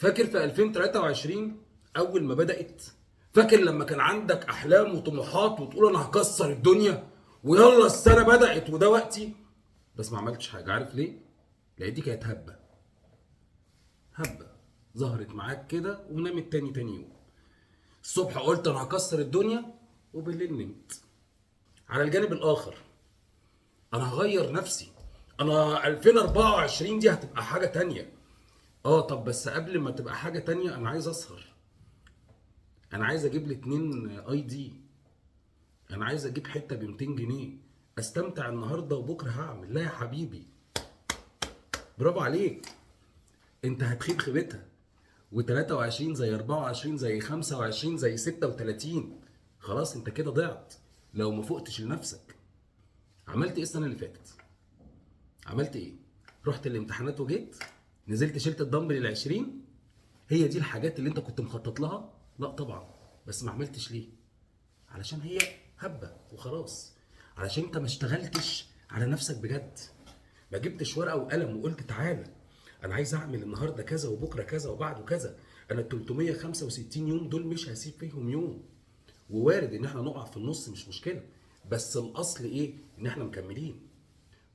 فاكر في 2023 اول ما بدأت؟ فاكر لما كان عندك احلام وطموحات وتقول انا هكسر الدنيا ويلا السنة بدأت وده وقتي، بس ما عملتش حاجة. عارف ليه؟ لان دي كانت هبة، هبة ظهرت معاك كده ونامت تاني يوم. الصبح قلت انا هكسر الدنيا وبالليل نمت. على الجانب الاخر انا هغير نفسي، انا 2024 دي هتبقى حاجة تانية. طب بس قبل ما تبقى حاجة تانية انا عايز اسهر، انا عايز اجيب لي 2 اي دي، انا عايز اجيب حتة ب 200 جنيه استمتع النهاردة وبكرة هعمل. لا يا حبيبي، برافو عليك، انت هتخيب خيبتها. و23 زي 24 زي 25 زي 36، خلاص انت كده ضعت لو ما فقتش لنفسك. عملت ايه السنة اللي فاتت؟ عملت ايه؟ رحت الامتحانات وجيت، نزلت شلت الدمبل ال20. هي دي الحاجات اللي انت كنت مخطط لها؟ لا طبعا. بس ما عملتش ليه؟ علشان هي هبة وخلاص، علشان انت ما اشتغلتش على نفسك بجد، ما جبتش ورقة وقلم وقلت تعالى انا عايز اعمل النهارده كذا وبكره كذا وبعده كذا. انا ال 365 يوم دول مش هسيب فيهم يوم، ووارد ان احنا نقع في النص مش مشكلة، بس الاصل ايه؟ ان احنا مكملين.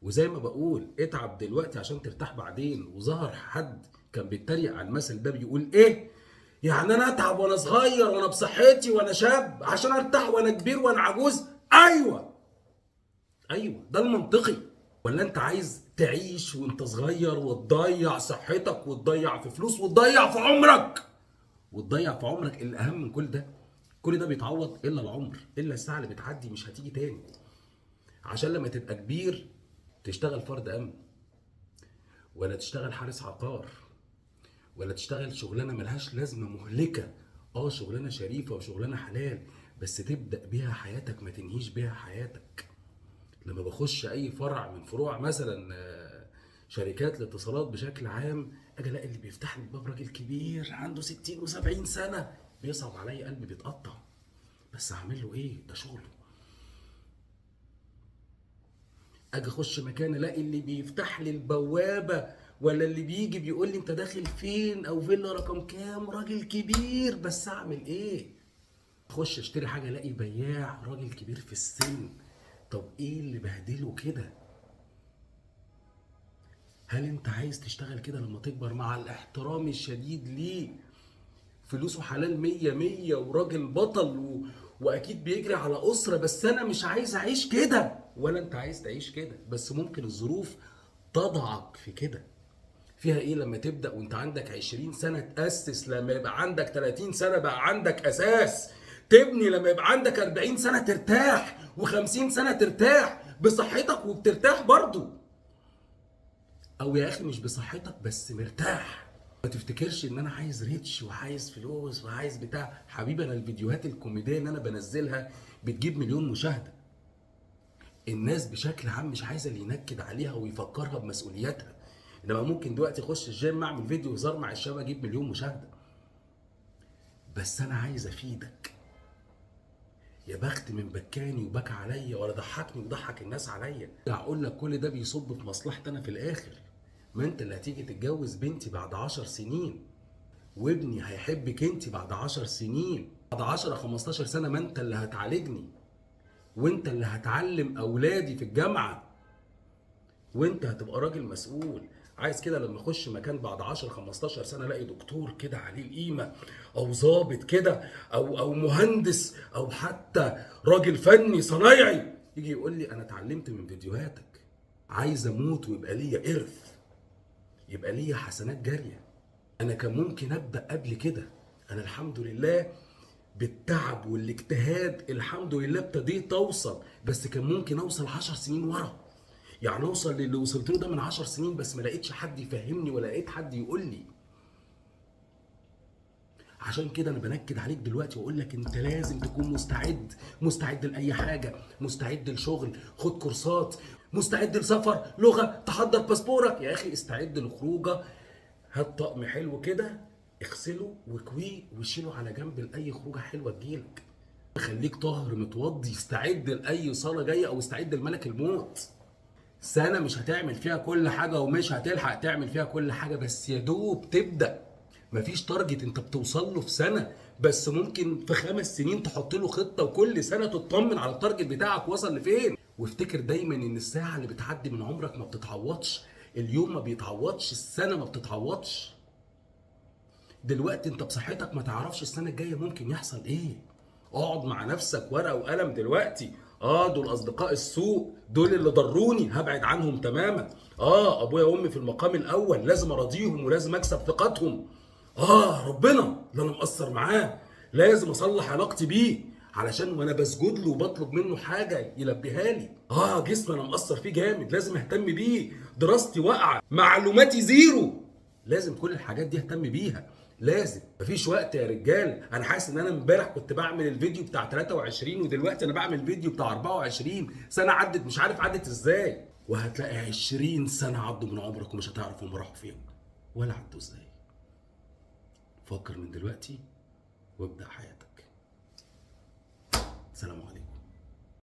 وزي ما بقول اتعب دلوقتي عشان ترتاح بعدين. وظهر حد كان بيتريق على المثل ده بيقول ايه؟ يعني انا اتعب وانا صغير وانا بصحتي وانا شاب عشان ارتاح وانا كبير وانا عجوز؟ ايوه ايوه، ده المنطقي. ولا انت عايز تعيش وانت صغير وتضيع صحتك وتضيع في فلوس وتضيع في عمرك وتضيع في عمرك؟ الاهم من كل ده، كل ده بيتعوض الا العمر، الا الساعة اللي بتعدي مش هتيجي تاني. عشان لما تبقى كبير تشتغل فرد امن، ولا تشتغل حارس عقار، ولا تشتغل شغلانة ملهاش لازمه مهلكه. شغلانة شريفه وشغلانه حلال، بس تبدا بيها حياتك ما تنهيش بيها حياتك. لما بخش اي فرع من فروع مثلا شركات الاتصالات بشكل عام، اجي الاقي اللي بيفتح لي الباب راجل كبير عنده 60 و70 سنة، بيصعب عليا، قلبي بيتقطع، بس هعمل له ايه؟ ده شغله. اجي اخش مكان الاقي اللي بيفتح لي البوابة ولا اللي بيجي بيقول لي انت داخل فين او فيلا رقم كام، راجل كبير، بس اعمل ايه؟ اخش اشتري حاجة الاقي بياع راجل كبير في السن. طب ايه اللي بهدله كده؟ هل انت عايز تشتغل كده لما تكبر؟ مع الاحترام الشديد ليه، فلوسه حلال 100 100 وراجل بطل واكيد بيجري على اسره، بس انا مش عايز اعيش كده، ولا انت عايز تعيش كده، بس ممكن الظروف تضعك في كده. فيها ايه لما تبدا وانت عندك 20 سنة تاسس، لما يبقى عندك 30 سنة بقى عندك اساس تبني، لما يبقى عندك 40 سنة ترتاح، و50 سنة ترتاح بصحتك وبترتاح برضو، او يا اخي مش بصحتك بس مرتاح. ما تفتكرش ان انا عايز ريتش وعايز فلوس وعايز بتاع. حبيبي انا الفيديوهات الكوميدية اللي انا بنزلها بتجيب مليون مشاهده. الناس بشكل عام مش عايزه اللي ينكد عليها ويفكرها بمسؤولياتها. انما ممكن دلوقتي اخش الجيم اعمل فيديو هزار مع الشباب اجيب مليون مشاهده. بس انا عايز افيدك. يا بخت من بكاني وبكى عليا ولا ضحكني وضحك الناس عليا. هقول لك كل ده بيصب في مصلحتي انا في الاخر. ما انت اللي هتيجي تتجوز بنتي بعد 10 سنين، وابني هيحبك انت بعد 10 سنين، بعد 10 15 سنة، ما انت اللي هتعالجني، وانت اللي هتعلم اولادي في الجامعة، وانت هتبقى راجل مسؤول. عايز كده لما اخش مكان بعد 10 15 سنة الاقي دكتور كده عليه القيمة، او ظابط كده، او مهندس، او حتى راجل فني صنايعي، يجي يقول لي انا اتعلمت من فيديوهاتك. عايز اموت ويبقى ليا ارث، يبقى ليا حسنات جارية. انا كان ممكن ابدا قبل كده، انا الحمد لله بالتعب والاجتهاد الحمد لله ابتديت اوصل، بس كان ممكن اوصل 10 سنين ورا، يعني اوصل للي وصلت له ده من 10 سنين، بس ما لقيتش حد يفهمني ولا لقيت حد يقول لي. عشان كده انا بنكد عليك دلوقتي واقول لك انت لازم تكون مستعد، مستعد لاي حاجة، مستعد لشغل، خد كورسات، مستعد لسفر، لغة، تحضر باسبورك يا اخي، استعد لخروجه، هات طقم حلو كده اغسله وكويه وشيله على جنب لاي خروجه حلوة تجيلك. خليك طاهر متوضي، استعد لاي صلاة جاية او استعد لملك الموت. سنة مش هتعمل فيها كل حاجة ومش هتلحق تعمل فيها كل حاجة، بس يا دوب تبدا. مفيش target انت بتوصل له في سنة، بس ممكن في 5 سنين تحط له خطه، وكل سنة تطمن على ال target بتاعك وصل لفين. وافتكر دايما ان الساعة اللي بتعدي من عمرك ما بتتعوضش، اليوم ما بيتعوضش، السنة ما بتتعوضش. دلوقتي انت بصحتك ما تعرفش السنة الجاية ممكن يحصل ايه. اقعد مع نفسك ورقة وقلم دلوقتي. دول اصدقاء السوء، دول اللي ضروني هبعد عنهم تماما. ابويا وامي في المقام الاول، لازم اراضيهم ولازم اكسب ثقتهم. ربنا اللي انا مقصر معاه لازم اصلح علاقتي بيه، علشان وانا بسجد له وبطلب منه حاجة يلبيها لي. جسمي انا مقصر فيه جامد، لازم اهتم بيه. دراستي واقعه، معلوماتي zero، لازم كل الحاجات دي اهتم بيها. لازم، مفيش وقت يا رجال. انا حاسس ان انا امبارح كنت بعمل الفيديو بتاع 23 ودلوقتي انا بعمل فيديو بتاع 24. سنة عدت مش عارف عدت ازاي، وهتلاقي 20 سنة عدوا من عمرك ومش هتعرف هم راحوا فين ولا عدوا ازاي. فكر من دلوقتي وابدأ حياتك. سلام عليكم.